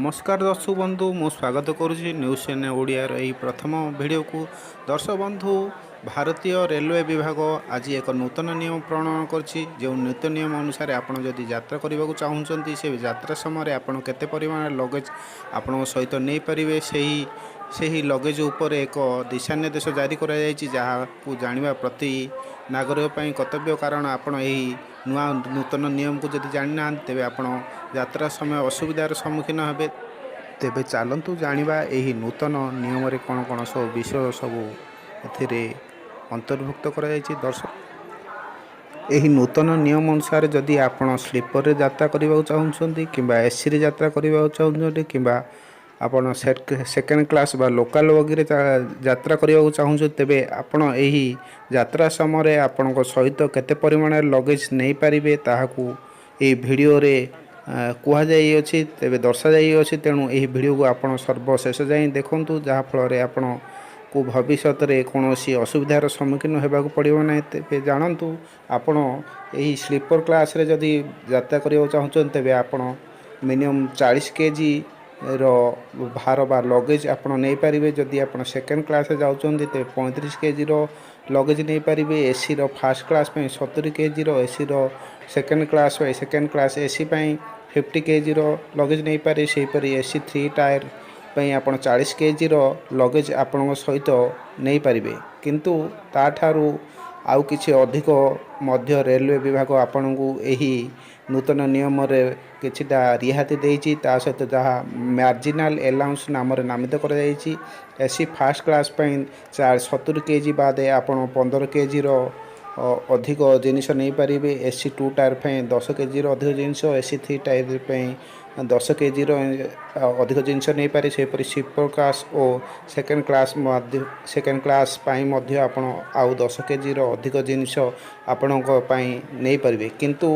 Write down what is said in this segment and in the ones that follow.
ନମସ୍କାର ଦର୍ଶକ ବନ୍ଧୁ, ମୁଁ ସ୍ୱାଗତ କରୁଛି ନ୍ୟୁଜ୍ ଏନ୍ ଓଡ଼ିଆର ଏହି ପ୍ରଥମ ଭିଡ଼ିଓକୁ। ଦର୍ଶକ ବନ୍ଧୁ, ଭାରତୀୟ ରେଲୱେ ବିଭାଗ ଆଜି ଏକ ନୂତନ ନିୟମ ପ୍ରଣୟନ କରିଛି, ଯେଉଁ ନୂତନ ନିୟମ ଅନୁସାରେ ଆପଣ ଯଦି ଯାତ୍ରା କରିବାକୁ ଚାହୁଁଛନ୍ତି, ସେ ଯାତ୍ରା ସମୟରେ ଆପଣ କେତେ ପରିମାଣରେ ଲଗେଜ୍ ଆପଣଙ୍କ ସହିତ ନେଇପାରିବେ, ସେହି ସେହି ଲଗେଜ୍ ଉପରେ ଏକ ଦିଶାନିର୍ଦ୍ଦେଶ ଜାରି କରାଯାଇଛି, ଯାହାକୁ ଜାଣିବା ପ୍ରତି ନାଗରିକ ପାଇଁ କର୍ତ୍ତବ୍ୟ। କାରଣ ଆପଣ ଏହି ନୂଆ ନୂତନ ନିୟମକୁ ଯଦି ଜାଣିନାହାନ୍ତି, ତେବେ ଆପଣ ଯାତ୍ରା ସମୟ ଅସୁବିଧାର ସମ୍ମୁଖୀନ ହେବେ। ତେବେ ଚାଲନ୍ତୁ ଜାଣିବା, ଏହି ନୂତନ ନିୟମରେ କ'ଣ କ'ଣ ସବୁ ବିଷୟ ସବୁ ଏଥିରେ ଅନ୍ତର୍ଭୁକ୍ତ କରାଯାଇଛି। ଦର୍ଶକ, ଏହି ନୂତନ ନିୟମ ଅନୁସାରେ ଯଦି ଆପଣ ସ୍ଲିପରରେ ଯାତ୍ରା କରିବାକୁ ଚାହୁଁଛନ୍ତି କିମ୍ବା ଏସିରେ ଯାତ୍ରା କରିବାକୁ ଚାହୁଁଛନ୍ତି କିମ୍ବା ଆପଣ ସେକେଣ୍ଡ କ୍ଲାସ୍ ବା ଲୋକାଲ ବଗିରେ ଯାତ୍ରା କରିବାକୁ ଚାହୁଁଛନ୍ତି, ତେବେ ଆପଣ ଏହି ଯାତ୍ରା ସମୟରେ ଆପଣଙ୍କ ସହିତ କେତେ ପରିମାଣରେ ଲଗେଜ୍ ନେଇପାରିବେ, ତାହାକୁ ଏହି ଭିଡ଼ିଓରେ କୁହାଯାଇଅଛି, ତେବେ ଦର୍ଶାଯାଇଅଛି। ତେଣୁ ଏହି ଭିଡ଼ିଓକୁ ଆପଣ ସର୍ବଶେଷ ଯାଏଁ ଦେଖନ୍ତୁ, ଯାହାଫଳରେ ଆପଣକୁ ଭବିଷ୍ୟତରେ କୌଣସି ଅସୁବିଧାର ସମ୍ମୁଖୀନ ହେବାକୁ ପଡ଼ିବ ନାହିଁ। ତେବେ ଜାଣନ୍ତୁ, ଆପଣ ଏହି ସ୍ଲିପର କ୍ଲାସ୍ରେ ଯଦି ଯାତ୍ରା କରିବାକୁ ଚାହୁଁଛନ୍ତି, ତେବେ ଆପଣ ମିନିମମ୍ 40 କେଜି ର ଭାର ବା ଲଗେଜ୍ ଆପଣ ନେଇପାରିବେ। ଯଦି ଆପଣ ସେକେଣ୍ଡ କ୍ଲାସ୍ରେ ଯାଉଛନ୍ତି, ତେବେ 35 କେଜିର ଲଗେଜ୍ ନେଇପାରିବେ। ଏସିର ଫାର୍ଷ୍ଟ କ୍ଲାସ୍ ପାଇଁ 70 କେଜିର, ଏସିର ସେକେଣ୍ଡ କ୍ଲାସ୍ ପାଇଁ, ସେକେଣ୍ଡ କ୍ଲାସ୍ ଏସି ପାଇଁ 50 କେଜିର ଲଗେଜ୍ ନେଇପାରିବେ। ସେହିପରି ଏସି ଥ୍ରୀ ଟାୟାର ପାଇଁ ଆପଣ 40 କେଜିର ଲଗେଜ୍ ଆପଣଙ୍କ ସହିତ ନେଇପାରିବେ। କିନ୍ତୁ ତା'ଠାରୁ ଆଉ କିଛି ଅଧିକ ମଧ୍ୟ ରେଲୱେ ବିଭାଗ ଆପଣଙ୍କୁ ଏହି ନୂତନ ନିୟମରେ କିଛିଟା ରିହାତି ଦେଇଛି। ତା ସହିତ ଯାହା ମାର୍ଜିନାଲ୍ ଏଲାଉନ୍ସ ନାମରେ ନାମିତ କରାଯାଇଛି, ଏସି ଫାର୍ଷ୍ଟ କ୍ଲାସ୍ ପାଇଁ 70 କେଜି ବାଦେ ଆପଣ 15 କେଜିର ଅଧିକ ଜିନିଷ ନେଇପାରିବେ। ଏସି ଟୁ ଟାୟାର ପାଇଁ 10 କେଜିର ଅଧିକ ଜିନିଷ, ଏସି ଥ୍ରୀ ଟାୟାର ପାଇଁ 10 କେଜିର ଅଧିକ ଜିନିଷ ନେଇପାରିବେ। ସେହିପରି ସ୍ଲିପର କ୍ଲାସ୍ ଓ ସେକେଣ୍ଡ କ୍ଲାସ୍ ମଧ୍ୟ, ସେକେଣ୍ଡ କ୍ଲାସ୍ ପାଇଁ ମଧ୍ୟ ଆପଣ ଆଉ 10 କେଜିର ଅଧିକ ଜିନିଷ ଆପଣଙ୍କ ପାଇଁ ନେଇପାରିବେ। କିନ୍ତୁ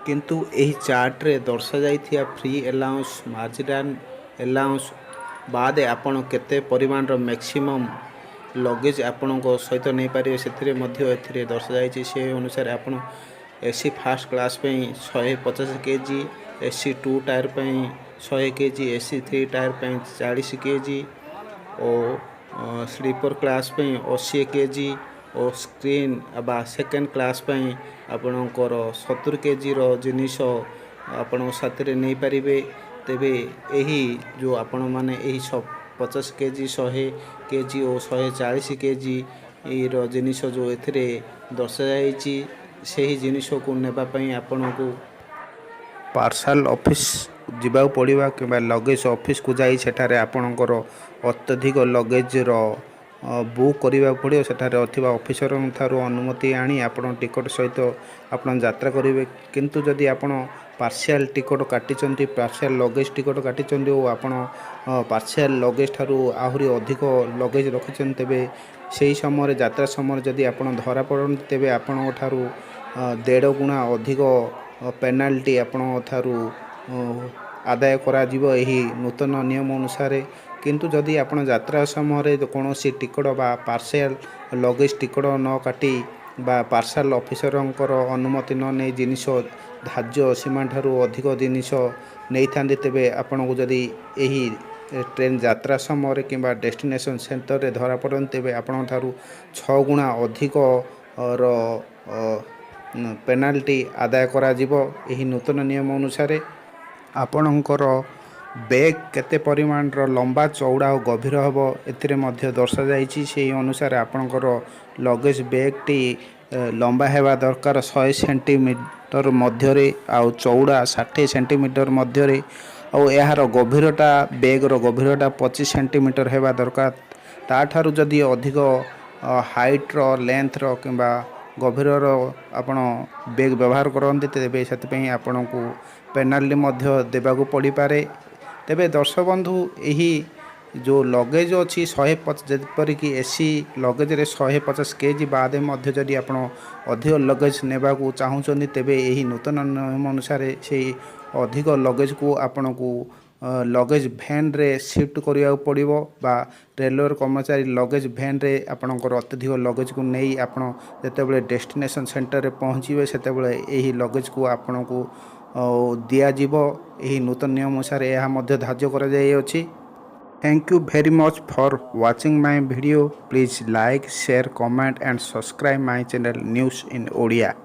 କିନ୍ତୁ ଏହି ଚାର୍ଟରେ ଦର୍ଶାଯାଇଥିବା ଫ୍ରି ଆଲାଉନ୍ସ, ମାର୍ଜିନାଲ୍ ଆଲାଉନ୍ସ ବାଦେ ଆପଣ କେତେ ପରିମାଣର ମ୍ୟାକ୍ସିମମ୍ ଲଗେଜ୍ ଆପଣଙ୍କ ସହିତ ନେଇପାରିବେ, ସେଥିରେ ମଧ୍ୟ ଏଥିରେ ଦର୍ଶାଯାଇଛି। ସେ ଅନୁସାରେ ଆପଣ ଏସି ଫାର୍ଷ୍ଟ କ୍ଲାସ୍ ପାଇଁ 150 କେଜି, ଏସି ଟୁ ଟାୟାର ପାଇଁ 100 କେଜି, ଏସି ଥ୍ରୀ ଟାୟାର ପାଇଁ 40 କେଜି ଓ ସ୍ଲିପର କ୍ଲାସ୍ ପାଇଁ 80 କେଜି ଓ ସ୍କ୍ରିନ୍ ବା ସେକେଣ୍ଡ କ୍ଲାସ୍ ପାଇଁ ଆପଣଙ୍କର 70 କେଜିର ଜିନିଷ ଆପଣଙ୍କ ସାଥିରେ ନେଇପାରିବେ। ତେବେ ଏହି ଯେଉଁ ଆପଣମାନେ ଏହି 50 କେଜି, 100 କେଜି ଓ 140 କେଜି ର ଜିନିଷ ଯେଉଁ ଏଥିରେ ଦର୍ଶାଯାଇଛି, ସେହି ଜିନିଷକୁ ନେବା ପାଇଁ ଆପଣଙ୍କୁ ପାର୍ସଲ ଅଫିସ୍ ଯିବାକୁ ପଡ଼ିବ କିମ୍ବା ଲଗେଜ୍ ଅଫିସକୁ ଯାଇ ସେଠାରେ ଆପଣଙ୍କର ଅତ୍ୟଧିକ ଲଗେଜର ବୁକ୍ କରିବାକୁ ପଡ଼ିବ। ସେଠାରେ ଥିବା ଅଫିସରଙ୍କ ଠାରୁ ଅନୁମତି ଆଣି ଆପଣ ଟିକଟ ସହିତ ଆପଣ ଯାତ୍ରା କରିବେ। କିନ୍ତୁ ଯଦି ଆପଣ ପାର୍ସିଆଲ୍ ଟିକଟ କାଟିଛନ୍ତି, ପାର୍ସିଆଲ୍ ଲଗେଜ୍ ଟିକଟ କାଟିଛନ୍ତି ଓ ଆପଣ ପାର୍ସିଆଲ୍ ଲଗେଜ୍ ଠାରୁ ଆହୁରି ଅଧିକ ଲଗେଜ୍ ରଖିଛନ୍ତି, ତେବେ ସେହି ସମୟରେ, ଯାତ୍ରା ସମୟରେ ଯଦି ଆପଣ ଧରା ପଡ଼ନ୍ତି, ତେବେ ଆପଣଙ୍କ ଠାରୁ ଦେଢ଼ ଗୁଣା ଅଧିକ ପେନାଲ୍ଟି ଆପଣଙ୍କ ଠାରୁ ଆଦାୟ କରାଯିବ ଏହି ନୂତନ ନିୟମ ଅନୁସାରେ। କିନ୍ତୁ ଯଦି ଆପଣ ଯାତ୍ରା ସମୟରେ କୌଣସି ଟିକଟ ବା ପାର୍ସିଆଲ୍ ଲଗେଜ୍ ଟିକଟ ନ କାଟି ବା ପାର୍ସଲ ଅଫିସରଙ୍କର ଅନୁମତି ନ ନେଇ ଜିନିଷ ଧାର୍ଯ୍ୟ ସୀମା ଠାରୁ ଅଧିକ ଜିନିଷ ନେଇଥାନ୍ତି, ତେବେ ଆପଣଙ୍କୁ ଯଦି ଏହି ଟ୍ରେନ୍ ଯାତ୍ରା ସମୟରେ କିମ୍ବା ଡେଷ୍ଟିନେସନ୍ ସେଣ୍ଟରରେ ଧରା ପଡ଼ନ୍ତି, ତେବେ ଆପଣଙ୍କ ଠାରୁ 6 ଗୁଣା ଅଧିକ ର ପେନାଲ୍ଟି ଆଦାୟ କରାଯିବ ଏହି ନୂତନ ନିୟମ ଅନୁସାରେ। ଆପଣଙ୍କର ବେଗ୍ କେତେ ପରିମାଣର ଲମ୍ବା, ଚଉଡ଼ା ଓ ଗଭୀର ହେବ, ଏଥିରେ ମଧ୍ୟ ଦର୍ଶାଯାଇଛି। ସେହି ଅନୁସାରେ ଆପଣଙ୍କର ଲଗେଜ୍ ବେଗ୍ଟି ଲମ୍ବା ହେବା ଦରକାର 100 ସେଣ୍ଟିମିଟର ମଧ୍ୟରେ ଆଉ ଚଉଡ଼ା 60 ସେଣ୍ଟିମିଟର ମଧ୍ୟରେ ଆଉ ଏହାର ଗଭୀରତା, ବେଗ୍ର ଗଭୀରତା 25 ସେଣ୍ଟିମିଟର ହେବା ଦରକାର। ତା'ଠାରୁ ଯଦି ଅଧିକ ହାଇଟ୍ର, ଲେନ୍ଥର କିମ୍ବା ଗଭୀରର ଆପଣ ବେଗ୍ ବ୍ୟବହାର କରନ୍ତି, ତେବେ ସେଥିପାଇଁ ଆପଣଙ୍କୁ ପେନାଲ୍ଟି ମଧ୍ୟ ଦେବାକୁ ପଡ଼ିପାରେ। ତେବେ ଦର୍ଶକ ବନ୍ଧୁ, ଏହି ଯେଉଁ ଲଗେଜ୍ ଅଛି ଯେପରିକି ଏସି ଲଗେଜରେ 150 କେଜି ବାଦେ ମଧ୍ୟ ଯଦି ଆପଣ ଅଧିକ ଲଗେଜ୍ ନେବାକୁ ଚାହୁଁଛନ୍ତି, ତେବେ ଏହି ନୂତନ ନିୟମ ଅନୁସାରେ ସେଇ ଅଧିକ ଲଗେଜକୁ ଆପଣଙ୍କୁ ଲଗେଜ୍ ଭ୍ୟାନ୍ରେ ସିଫ୍ଟ କରିବାକୁ ପଡ଼ିବ ବା ରେଲୱେର କର୍ମଚାରୀ ଲଗେଜ୍ ଭ୍ୟାନ୍ରେ ଆପଣଙ୍କର ଅତ୍ୟଧିକ ଲଗେଜକୁ ନେଇ ଆପଣ ଯେତେବେଳେ ଡେଷ୍ଟିନେସନ୍ ସେଣ୍ଟରରେ ପହଞ୍ଚିବେ, ସେତେବେଳେ ଏହି ଲଗେଜକୁ ଆପଣଙ୍କୁ ଦିଆଯିବ। ଏହି ନୂତନ ନିୟମ ଅନୁସାରେ ଏହା ମଧ୍ୟ ଧାର୍ଯ୍ୟ କରାଯାଇଅଛି। Thank you very much for watching my video. Please like, share, comment and subscribe my channel News in Odia.